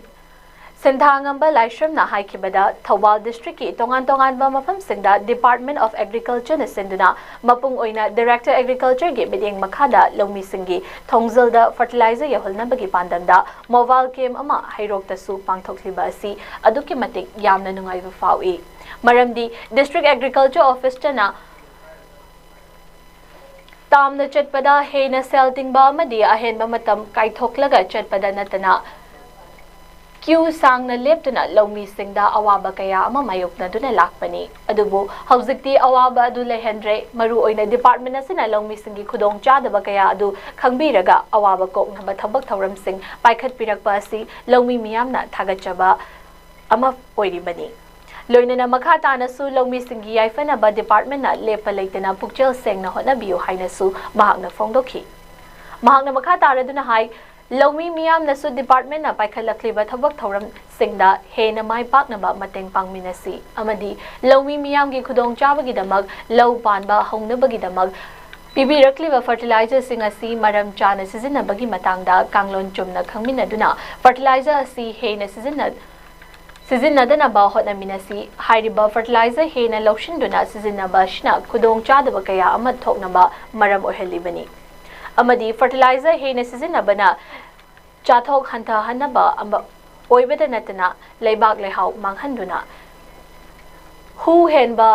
ꯁꯤꯟꯊꯥꯉꯝꯕ ꯂꯥꯏꯁ꯭ꯔꯝꯅ ꯍꯥꯏꯈꯤꯕꯗ, ꯊꯧꯕꯥꯜ district ꯀꯤ ꯇꯣꯉꯥꯟ ꯇꯣꯉꯥꯟꯕ ꯃꯐꯝꯁꯤꯡꯗ Department of Agriculture ꯅ ꯁꯤꯟꯗꯨꯅ ꯃꯄꯨꯡ ꯑꯣꯏꯅ Director Agriculture ꯒꯤ ꯃꯤꯠꯌꯦꯡ ꯃꯈꯥꯗ ꯂꯧꯃꯤꯁꯤꯡꯒꯤ ꯊꯣꯡꯖꯜꯗ fertilizer ꯌꯧꯍꯟꯅꯕꯒꯤ ꯄꯥꯟꯗꯝꯗ mobile camp ꯑꯃ ꯍꯩꯔꯣꯛꯇꯁꯨ ꯄꯥꯡꯊꯣꯛꯂꯤꯕ ꯑꯁꯤ ꯑꯗꯨꯛꯀꯤ ꯃꯇꯤꯛ ꯌꯥꯝꯅ ꯅꯨꯡꯉꯥꯏꯕ ꯐꯥꯎꯏ꯫ ꯃꯔꯝꯗꯤ District Agriculture Officer ꯅ ꯇꯥꯝꯅ ꯆꯠꯄꯗ ꯍꯦꯟꯅ ꯁꯦꯜ ꯇꯤꯡꯕ ꯑꯃꯗꯤ ꯑꯍꯦꯟꯕ ꯃꯇꯝ ꯀꯥꯏꯊꯣꯛꯂꯒ ꯆꯠꯄꯗ ꯅꯠꯇꯅ ꯀ꯭ꯌꯨ ꯁꯥꯡꯅ ꯂꯦꯞꯇꯨꯅ ꯂꯧꯃꯤꯁꯤꯡꯗ ꯑꯋꯥꯕ ꯀꯌꯥ ꯑꯃ ꯃꯥꯌꯣꯛꯅꯗꯨꯅ ꯂꯥꯛꯄꯅꯤ꯫ ꯑꯗꯨꯕꯨ ꯍꯧꯖꯤꯛꯇꯤ ꯑꯋꯥꯕ ꯑꯗꯨ ꯂꯩꯍꯟꯗ꯭ꯔꯦ꯫ ꯃꯔꯨ ꯑꯣꯏꯅ department ꯑꯁꯤꯅ ꯂꯧꯃꯤꯁꯤꯡꯒꯤ ꯈꯨꯗꯣꯡꯆꯥꯗꯕ ꯀꯌꯥ ꯑꯗꯨ ꯈꯪꯕꯤꯔꯒ ꯑꯋꯥꯕ ꯀꯣꯛꯅꯕ ꯊꯕꯛ ꯊꯧꯔꯝꯁꯤꯡ ꯄꯥꯏꯈꯠꯄꯤꯔꯛꯄ ꯑꯁꯤ ꯂꯧꯃꯤ ꯃꯤꯌꯥꯝꯅ ꯊꯥꯒꯠꯆꯕ ꯑꯃ ꯑꯣꯏꯔꯤꯕꯅꯤ꯫ ꯂꯣꯏꯅꯅ ꯃꯈꯥ ꯇꯥꯅꯁꯨ ꯂꯧꯃꯤꯁꯤꯡꯒꯤ ꯌꯥꯏꯐꯅꯕ department ꯅ ꯂꯦꯞꯄ ꯂꯩꯇꯅ ꯄꯨꯛꯆꯦꯜ ꯁꯦꯡꯅ ꯍꯣꯠꯅꯕꯤꯌꯨ ꯍꯥꯏꯅꯁꯨ ꯃꯍꯥꯛꯅ ꯐꯣꯡꯗꯣꯛꯈꯤ꯫ ꯃꯍꯥꯛꯅ ꯃꯈꯥ ꯇꯥꯔꯗꯨꯅ ꯍꯥꯏ, ꯂꯧꯃꯤ ꯃꯤꯌꯥꯝꯅꯁꯨ department ꯅ ꯄꯥꯏꯈꯠꯂꯛꯂꯤꯕ ꯊꯕꯛ ꯊꯧꯔꯝꯁꯤꯡꯗ ꯍꯦꯟꯅ ꯃꯥꯏ ꯄꯥꯛꯅꯕ ꯃꯇꯦꯡ ꯄꯥꯡꯃꯤꯟꯅꯁꯤ ꯑꯃꯗꯤ ꯂꯧꯃꯤ ꯃꯤꯌꯥꯝꯒꯤ ꯈꯨꯗꯣꯡꯆꯥꯕꯒꯤꯗꯃꯛ ꯂꯧ ꯄꯥꯟꯕ ꯍꯧꯅꯕꯒꯤꯗꯃꯛ ꯄꯤꯕꯤꯔꯛꯂꯤꯕ fertilizer ꯁꯤꯡ ꯑꯁꯤ ꯃꯔꯝ ꯆꯥꯅ ꯁꯤꯖꯤꯟꯅꯕꯒꯤ ꯃꯇꯥꯡꯗ ꯀꯥꯡꯂꯣꯟ ꯆꯨꯝꯅ ꯈꯪꯃꯤꯟꯅꯗꯨꯅ fertilizer ꯑꯁꯤ ꯍꯦꯟꯅ ꯁꯤꯖꯤꯟꯅ-, ꯁꯤꯖꯤꯟꯅꯗꯅꯕ ꯍꯣꯠꯅꯃꯤꯟꯅꯁꯤ꯫ ꯍꯥꯏꯔꯤꯕ fertilizer ꯍꯦꯟꯅ ꯂꯧꯁꯤꯟꯗꯨꯅ ꯁꯤꯖꯤꯟꯅꯕ ꯑꯁꯤꯅ ꯈꯨꯗꯣꯡꯆꯥꯗꯕ ꯀꯌꯥ ꯑꯃ ꯊꯣꯛꯅꯕ ꯃꯔꯝ ꯑꯣꯏꯍꯜꯂꯤꯕꯅꯤ꯫ ꯑꯃꯗꯤ fertilizer ꯍꯦꯟꯅ ꯁꯤꯖꯤꯟꯅꯕꯅ ꯆꯥꯊꯣꯛ ꯍꯟꯊꯍꯟꯅꯕ ꯑꯃ ꯑꯣꯏꯕꯗ ꯅꯠꯇꯅ ꯂꯩꯕꯥꯛ ꯂꯩꯍꯥꯎ ꯃꯥꯡꯍꯟꯗꯨꯅ ꯍꯨ ꯍꯦꯟꯕ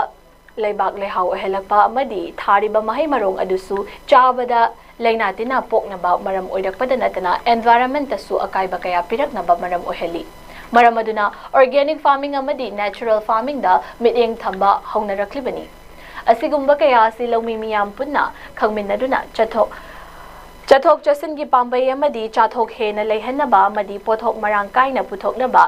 ꯂꯩꯕꯥꯛ ꯂꯩꯍꯥꯎ ꯑꯣꯏꯍꯜꯂꯛꯄ ꯑꯃꯗꯤ ꯊꯥꯔꯤꯕ ꯃꯍꯩ ꯃꯔꯣꯡ ꯑꯗꯨꯁꯨ ꯆꯥꯕꯗ ꯂꯥꯏꯅꯥ ꯇꯤꯟꯅꯥ ꯄꯣꯛꯅꯕ ꯃꯔꯝ ꯑꯣꯏꯔꯛꯄꯗ ꯅꯠꯇꯅ environment ꯇꯁꯨ ꯑꯀꯥꯏꯕ ꯀꯌꯥ ꯄꯤꯔꯛꯅꯕ ꯃꯔꯝ ꯑꯣꯏꯍꯜꯂꯤ꯫ ꯃꯔꯝ ꯑꯗꯨꯅ organic farming ꯑꯃꯗꯤ natural farming ꯗ ꯃꯤꯠꯌꯦꯡ ꯊꯝꯕ ꯍꯧꯅꯔꯛꯂꯤꯕꯅꯤ꯫ ꯑꯁꯤꯒꯨꯝꯕ ꯀꯌꯥ ꯑꯁꯤ ꯂꯧꯃꯤ ꯃꯤꯌꯥꯝ ꯄꯨꯟꯅ ꯈꯪꯃꯤꯟꯅꯗꯨꯅ ꯆꯠꯊꯣꯛ, ꯆꯠꯊꯣꯛ ꯆꯠꯁꯤꯟꯒꯤ ꯄꯥꯝꯕꯩ ꯑꯃꯗꯤ ꯆꯥꯊꯣꯛ ꯍꯦꯟꯅ ꯂꯩꯍꯟꯅꯕ ꯑꯃꯗꯤ ꯄꯣꯠꯊꯣꯛ ꯃꯔꯥꯡ ꯀꯥꯏꯅ ꯄꯨꯊꯣꯛꯅꯕ,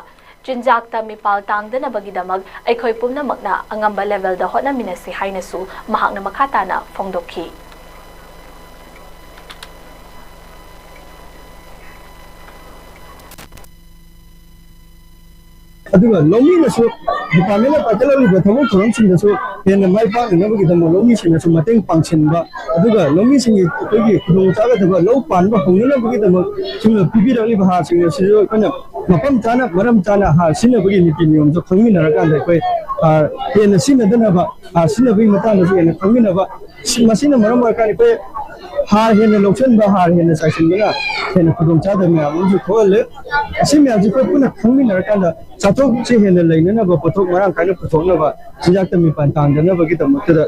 ꯆꯤꯟꯖꯥꯛꯇ ꯃꯤꯄꯥꯜ ꯇꯥꯡꯗꯅꯕꯒꯤꯗꯃꯛ ꯑꯩꯈꯣꯏ ꯄꯨꯝꯅꯃꯛꯅ ꯑꯉꯝꯕ level ꯗ ꯍꯣꯠꯅꯃꯤꯟꯅꯁꯤ ꯍꯥꯏꯅꯁꯨ ꯃꯍꯥꯛꯅ ꯃꯈꯥ ꯇꯥꯅ ꯐꯣꯡꯗꯣꯛꯈꯤ꯫ ꯑꯗꯨꯒ ꯂꯧꯃꯤꯅꯁꯨ department ꯅ ꯄꯥꯏꯈꯠꯂꯛꯂꯤꯕ ꯊꯕꯛ ꯊꯧꯔꯝꯁꯤꯡꯗꯁꯨ ꯍꯦꯟꯅ ꯃꯥꯏ ꯄꯥꯛꯅꯅꯕꯒꯤꯗꯃꯛ ꯂꯧꯃꯤꯁꯤꯡꯅꯁꯨ ꯃꯇꯦꯡ ꯄꯥꯡꯁꯤꯟꯕ, ꯑꯗꯨꯒ ꯂꯧꯃꯤꯁꯤꯡꯒꯤ ꯑꯩꯈꯣꯏꯒꯤ ꯈꯨꯗꯣꯡꯆꯥꯒꯗꯕ ꯂꯧ ꯄꯥꯟꯕ ꯍꯧꯅꯅꯕꯒꯤꯗꯃꯛ ꯁꯤꯒꯨꯝꯅ ꯄꯤꯕꯤꯔꯛꯂꯤꯕ ꯍꯥꯔꯁꯤꯡ ꯑꯁꯤꯁꯨ ꯑꯩꯈꯣꯏꯅ ꯃꯐꯝ ꯆꯥꯅ, ꯃꯔꯝ ꯆꯥꯅ ꯍꯥꯔ ꯁꯤꯖꯤꯟꯅꯕꯒꯤ ꯅꯤꯇꯤ ꯅꯤꯌꯣꯝꯁꯨ ꯈꯪꯃꯤꯟꯅꯔꯀꯥꯟꯗ ꯑꯩꯈꯣꯏ, ꯑ, ꯍꯦꯟꯅ ꯁꯤꯖꯤꯟꯅꯗꯅꯕ, ꯍꯥꯔ ꯁꯤꯖꯤꯟꯅꯕꯒꯤ ꯃꯇꯥꯡꯗꯁꯨ ꯍꯦꯟꯅ ꯈꯪꯃꯤꯟꯅꯕ, ꯁꯤ-, ꯃꯁꯤꯅ ꯃꯔꯝ ꯑꯣꯏꯔꯀꯥꯟꯗ ꯑꯩꯈꯣꯏ ꯍꯥꯔ ꯍꯦꯟꯅ ꯂꯧꯁꯤꯟꯕ, ꯍꯥꯔ ꯍꯦꯟꯅ ꯆꯥꯏꯁꯤꯟꯕꯅ ꯍꯦꯟꯅ ꯈꯨꯗꯣꯡꯆꯥꯗꯕ ꯃꯌꯥꯝ ꯑꯃꯁꯨ ꯊꯣꯛꯍꯜꯂꯦ꯫ ꯑꯁꯤ ꯃꯌꯥꯝꯁꯤ ꯑꯩꯈꯣꯏ ꯄꯨꯟꯅ ꯈꯪꯃꯤꯟꯅꯔꯀꯥꯟꯗ ꯆꯥꯊꯣꯛꯁꯦ ꯍꯦꯟꯅ ꯂꯩꯅꯅꯕ, ꯄꯣꯠꯊꯣꯛ ꯃꯔꯥꯡ ꯀꯥꯏꯅ ꯄꯨꯊꯣꯛꯅꯕ ꯆꯤꯟꯖꯥꯛꯇ ꯃꯤꯄꯥꯟ ꯇꯥꯡꯗꯅꯕꯒꯤꯗꯃꯛꯇꯗ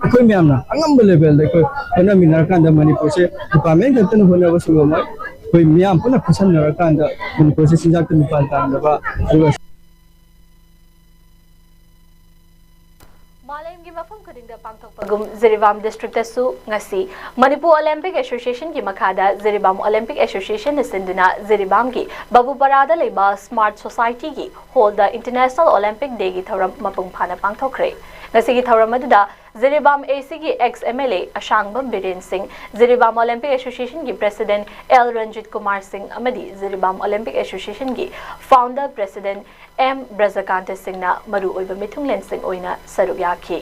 ꯑꯩꯈꯣꯏ ꯃꯌꯥꯝꯅ ꯑꯉꯝꯕ ꯂꯦꯚꯦꯜꯗ ꯑꯩꯈꯣꯏ ꯍꯣꯠꯅꯃꯤꯟꯅꯔꯀꯥꯟꯗ ꯃꯅꯤꯄꯨꯔꯁꯦ ꯗꯤꯄꯥꯔꯠꯃꯦꯟ ꯈꯛꯇꯅ ꯍꯣꯠꯅꯕꯁꯨ ꯉꯝꯃꯣꯏ꯫ ꯑꯩꯈꯣꯏ ꯃꯤꯌꯥꯝ ꯄꯨꯟꯅ ꯈꯨꯠꯁꯝꯅꯔꯀꯥꯟꯗ ꯃꯅꯤꯄꯨꯔꯁꯦ ꯆꯤꯟꯖꯥꯛꯇ ꯃꯤꯄꯥꯟ ꯇꯥꯡꯗꯕ, ꯑꯗꯨꯒ ꯃꯥꯂꯦꯝꯒꯤ ꯃꯐꯝ ꯈꯨꯗꯤꯡꯗ ꯄꯥꯡꯊꯣꯛꯄꯒꯨꯝ ꯖꯤꯔꯤꯕꯥꯝ ꯗꯤꯁꯇ꯭ꯔꯤꯛꯇꯁꯨ ꯉꯁꯤ ꯃꯅꯤꯄꯨꯔ ꯑꯣꯂꯦꯝꯄꯤꯛ ꯑꯦꯁꯣꯁꯤꯌꯦꯁꯟꯒꯤ ꯃꯈꯥꯗ ꯖꯤꯔꯤꯕꯥꯝ ꯑꯣꯂꯦꯝꯄꯤꯛ ꯑꯦꯁꯣꯁꯤꯌꯦꯁꯟꯅ ꯁꯤꯟꯗꯨꯅ ꯖꯤꯔꯤꯕꯥꯝꯒꯤ ꯕꯥꯕꯨꯄꯥꯔꯥꯗ ꯂꯩꯕ ꯁ꯭ꯃꯥꯔꯠ ꯁꯣꯁꯥꯏꯇꯤꯒꯤ ꯍꯣꯜꯗ ꯏꯟꯇꯔꯅꯦꯁꯅꯦꯜ ꯑꯣꯂꯦꯝꯄꯤꯛ ꯗꯦꯒꯤ ꯊꯧꯔꯝ ꯃꯄꯨꯡ ꯐꯥꯅ ꯄꯥꯡꯊꯣꯛꯈ꯭ꯔꯦ꯫ ꯉꯁꯤꯒꯤ ꯊꯧꯔꯝ ꯑꯗꯨꯗ ꯖꯤꯔꯤꯕꯥꯝ ꯑꯦꯁꯤꯒꯤ X M L A Asangbam Biren Singh, Jiribam Olympic ꯑꯦꯁꯣꯁꯤꯌꯦꯁꯟꯒꯤ ꯄ꯭ꯔꯦꯁꯤꯗꯦꯟꯠ ꯑꯦꯜ ꯔꯟꯖꯤꯠ ꯀꯨꯃꯥꯔ ꯁꯤꯡ ꯑꯃꯗꯤ ꯖꯤꯔꯤꯕꯥꯝ ꯑꯣꯂꯦꯝꯄꯤꯛ ꯑꯦꯁꯣꯁꯤꯌꯦꯁꯟꯒꯤ ꯐꯥꯎꯟꯗꯔ ꯄ꯭ꯔꯦꯁꯤꯗꯦꯟꯠ ꯑꯦꯝ ꯕ꯭ꯔꯖꯀꯥꯟꯇ ꯁꯤꯡꯅ ꯃꯔꯨꯑꯣꯏꯕ ꯃꯤꯊꯨꯡꯂꯦꯟꯁꯤꯡ ꯑꯣꯏꯅ ꯁꯔꯨꯛ ꯌꯥꯈꯤ꯫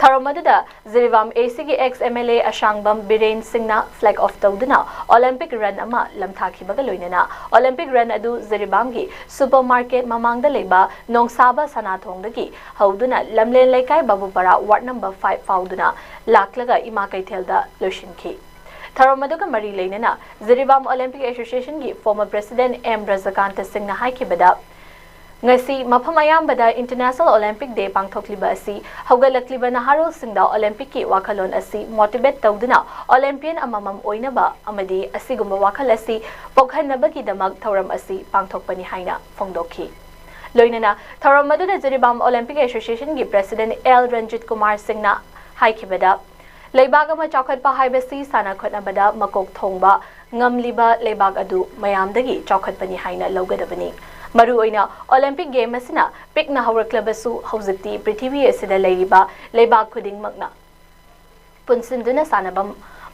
ꯊꯧꯔꯝ ꯑꯗꯨꯗ ꯖꯤꯔꯤꯕꯥꯝ ꯑꯦꯁꯤꯒꯤ X M L A Asangbam Biren ꯁꯤꯡꯅ ꯐ꯭ꯂꯦꯒ ꯑꯣꯐ ꯇꯧꯗꯨꯅ ꯑꯣꯂꯦꯝꯄꯤꯛ ꯔꯟ ꯑꯃ ꯂꯝꯊꯥꯈꯤꯕꯒ ꯂꯣꯏꯅꯅ ꯑꯣꯂꯦꯝꯄꯤꯛ ꯔꯟ ꯑꯗꯨ ꯖꯤꯔꯤꯕꯥꯝꯒꯤ ꯁꯨꯄꯔ ꯃꯥꯔꯀꯦꯠ ꯃꯃꯥꯡꯗ ꯂꯩꯕ ꯅꯣꯡꯁꯥꯕ ꯁꯅꯥꯊꯣꯡꯗꯒꯤ ꯍꯧꯗꯨꯅ ꯂꯝꯂꯦꯟ ꯂꯩꯀꯥꯏ ꯕꯥꯕꯨꯄꯥꯔꯥ ꯋꯥꯔꯗ ꯅꯝꯕꯔ ꯐꯥꯏꯚ ꯐꯥꯎꯗꯨꯅ ꯂꯥꯛꯂꯒ ꯏꯃꯥ ꯀꯩꯊꯦꯜꯗ ꯂꯣꯏꯁꯤꯟꯈꯤ꯫ ꯊꯧꯔꯝ ꯑꯗꯨꯒ ꯃꯔꯤ ꯂꯩꯅꯅ ꯖꯤꯔꯤꯕꯥꯝ ꯑꯣꯂꯦꯝꯄꯤꯛ ꯑꯦꯁꯣꯁꯤꯌꯦꯁꯟꯒꯤ ꯐꯣꯔꯃꯔ ꯄ꯭ꯔꯦꯁꯤꯗꯦꯟꯠ ꯑꯦꯝ ꯕ꯭ꯔꯖꯀꯥꯟꯇ ꯁꯤꯡꯅ ꯍꯥꯏꯈꯤꯕꯗ, ꯉꯁꯤ ꯃꯐꯝ ꯑꯌꯥꯝꯕꯗ ꯏꯟꯇꯔꯅꯦꯁꯅꯦꯜ ꯑꯣꯂꯦꯝꯄꯤꯛ ꯗꯦ ꯄꯥꯡꯊꯣꯛꯂꯤꯕ ꯑꯁꯤ ꯍꯧꯒꯠꯂꯛꯂꯤꯕ ꯅꯍꯥꯔꯣꯜꯁꯤꯡꯗ ꯑꯣꯂꯦꯝꯄꯤꯛꯀꯤ ꯋꯥꯈꯜꯂꯣꯟ ꯑꯁꯤ ꯃꯣꯇꯤꯚꯦꯠ ꯇꯧꯗꯨꯅ ꯑꯣꯂꯦꯝꯄꯤꯌꯟ ꯑꯃꯃꯝ ꯑꯣꯏꯅꯕ ꯑꯃꯗꯤ ꯑꯁꯤꯒꯨꯝꯕ ꯋꯥꯈꯜ ꯑꯁꯤ ꯄꯣꯛꯍꯟꯅꯕꯒꯤꯗꯃꯛ ꯊꯧꯔꯝ ꯑꯁꯤ ꯄꯥꯡꯊꯣꯛꯄꯅꯤ ꯍꯥꯏꯅ ꯐꯣꯡꯗꯣꯛꯈꯤ꯫ ꯂꯣꯏꯅꯅ ꯊꯧꯔꯝ ꯑꯗꯨꯗ ꯖꯤꯔꯤꯕꯥꯝ ꯑꯣꯂꯦꯝꯄꯤꯛ ꯑꯦꯁꯣꯁꯤꯌꯦꯁꯟꯒꯤ ꯄ꯭ꯔꯦꯁꯤꯗꯦꯟꯠ ꯑꯦꯜ ꯔꯟꯖꯤꯠ ꯀꯨꯃꯥꯔ ꯁꯤꯡꯅ ꯍꯥꯏꯈꯤꯕꯗ, ꯂꯩꯕꯥꯛ ꯑꯃ ꯆꯥꯎꯈꯠꯄ ꯍꯥꯏꯕꯁꯤ ꯁꯥꯟꯅ ꯈꯣꯠꯅꯕꯗ ꯃꯀꯣꯛ ꯊꯣꯡꯕ ꯉꯝꯂꯤꯕ ꯂꯩꯕꯥꯛ ꯑꯗꯨ ꯃꯌꯥꯝꯗꯒꯤ ꯆꯥꯎꯈꯠꯄꯅꯤ ꯍꯥꯏꯅ ꯂꯧꯒꯗꯕꯅꯤ꯫ ꯃꯔꯨꯑꯣꯏꯅ ꯑꯣꯂꯦꯝꯄꯤꯛ ꯒꯦꯝ ꯑꯁꯤꯅ ꯄꯤꯛꯅ ꯍꯧꯔꯛꯂꯕꯁꯨ, ꯍꯧꯖꯤꯛꯇꯤ ꯄ꯭ꯔꯤꯊꯤꯕꯤ ꯑꯁꯤꯗ ꯂꯩꯔꯤꯕ ꯂꯩꯕꯥꯛ ꯈꯨꯗꯤꯡꯃꯛꯅ ꯄꯨꯟꯁꯤꯟꯗꯨꯅ ꯁꯥꯟꯅꯐꯝ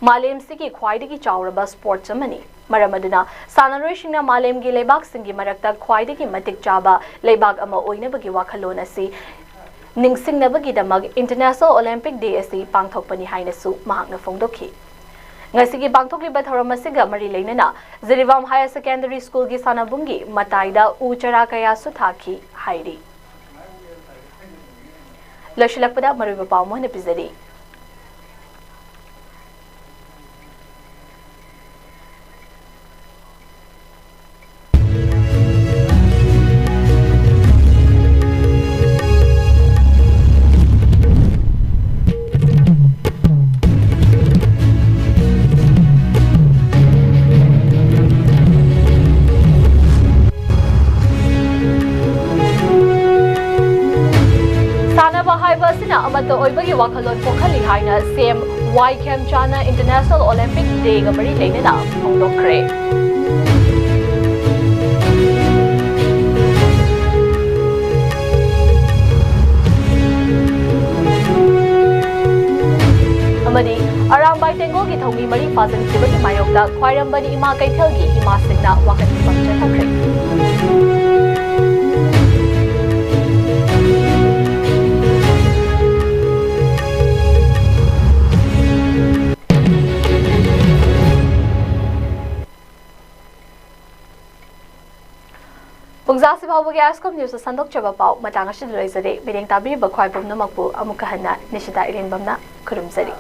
ꯃꯥꯂꯦꯝꯁꯤꯒꯤ ꯈ꯭ꯋꯥꯏꯗꯒꯤ ꯆꯥꯎꯔꯕ ꯁ꯭ꯄꯣꯔꯠꯁ ꯑꯃꯅꯤ꯫ ꯃꯔꯝ ꯑꯗꯨꯅ ꯁꯥꯟꯅꯔꯣꯏꯁꯤꯡꯅ ꯃꯥꯂꯦꯝꯒꯤ ꯂꯩꯕꯥꯛꯁꯤꯡꯒꯤ ꯃꯔꯛꯇ ꯈ꯭ꯋꯥꯏꯗꯒꯤ ꯃꯇꯤꯛ ꯆꯥꯕ ꯂꯩꯕꯥꯛ ꯑꯃ ꯑꯣꯏꯅꯕꯒꯤ ꯋꯥꯈꯜꯂꯣꯟ ꯑꯁꯤ ꯅꯤꯡꯁꯤꯡꯅꯕꯒꯤꯗꯃꯛ ꯏꯟꯇꯔꯅꯦꯁꯅꯦꯜ ꯑꯣꯂꯦꯝꯄꯤꯛ ꯗꯦ ꯑꯁꯤ ꯄꯥꯡꯊꯣꯛꯄꯅꯤ ꯍꯥꯏꯅꯁꯨ ꯃꯍꯥꯛꯅ ꯐꯣꯡꯗꯣꯛꯈꯤ꯫ ꯉꯁꯤꯒꯤ ꯄꯥꯡꯊꯣꯛꯂꯤꯕ ꯊꯧꯔꯝ ꯑꯁꯤꯒ ꯃꯔꯤ ꯂꯩꯅꯅ ꯖꯤꯔꯤꯕꯥꯝ ꯍꯥꯌꯔ ꯁꯦꯀꯦꯟꯗꯔꯤ ꯁ꯭ꯀꯨꯜꯒꯤ ꯁꯥꯟꯅꯕꯨꯡꯒꯤ ꯃꯇꯥꯏꯗ ꯎ ꯆꯥꯔꯥ ꯀꯌꯥꯁꯨ ꯊꯥꯈꯤ ꯍꯥꯏꯔꯤ꯫ ꯂꯣꯏꯁꯤꯜꯂꯛꯄꯗ ꯃꯔꯨꯑꯣꯏꯕ ꯄꯥꯎ ꯑꯃ ꯑꯣꯏꯅ ꯄꯤꯖꯔꯤ꯫ ꯁꯥꯟꯅꯕ ꯍꯥꯏꯕ ꯑꯁꯤꯅ ꯑꯃꯠꯇ ꯑꯣꯏꯕꯒꯤ ꯋꯥꯈꯜꯂꯣꯟ ꯄꯣꯛꯍꯜꯂꯤ ꯍꯥꯏꯅ ꯁꯤ ꯑꯦꯝ ꯋꯥꯏ ꯈꯦꯝꯆꯥꯅ ꯏꯟꯇꯔꯅꯦꯁꯅꯦꯜ ꯑꯣꯂꯤꯝꯄꯤꯛ ꯗꯦꯒ ꯃꯔꯤ ꯂꯩꯅꯅ ꯐꯣꯡꯗꯣꯛꯈ꯭ꯔꯦ꯫ ꯑꯃꯗꯤ ꯑꯔꯥꯝꯕꯥꯏ ꯇꯦꯡꯒꯣꯜꯒꯤ ꯊꯧꯃꯤ ꯃꯔꯤ ꯐꯥꯖꯤꯟꯈꯤꯕꯒꯤ ꯃꯥꯌꯣꯛꯇ ꯈ꯭ꯋꯥꯏꯔꯝꯕꯅꯤ ꯏꯃꯥ ꯀꯩꯊꯦꯜꯒꯤ ꯏꯃꯥꯁꯤꯡꯅ ꯋꯥꯀꯠ ꯃꯤꯐꯝ ꯆꯠꯊꯈ꯭ꯔꯦ꯫ ꯄꯨꯡꯖꯥꯁꯤ ꯐꯥꯎꯕꯒꯤ ꯑꯥꯏꯁꯀꯣꯝ ꯅ꯭ꯌꯨꯁꯇ ꯁꯟꯗꯣꯛꯆꯕ ꯄꯥꯎ ꯃꯇꯥꯡ ꯑꯁꯤꯗ ꯂꯣꯏꯖꯔꯦ꯫ ꯃꯤꯠꯌꯦꯡ ꯇꯥꯕꯤꯔꯤꯕ ꯈ꯭ꯋꯥꯏ ꯄꯨꯝꯅꯃꯛꯄꯨ ꯑꯃꯨꯛꯀ ꯍꯟꯅ ꯅꯤꯁꯤꯇꯥ ꯏꯔꯦꯟꯕꯝꯅ ꯈꯨꯔꯨꯝꯖꯔꯤ꯫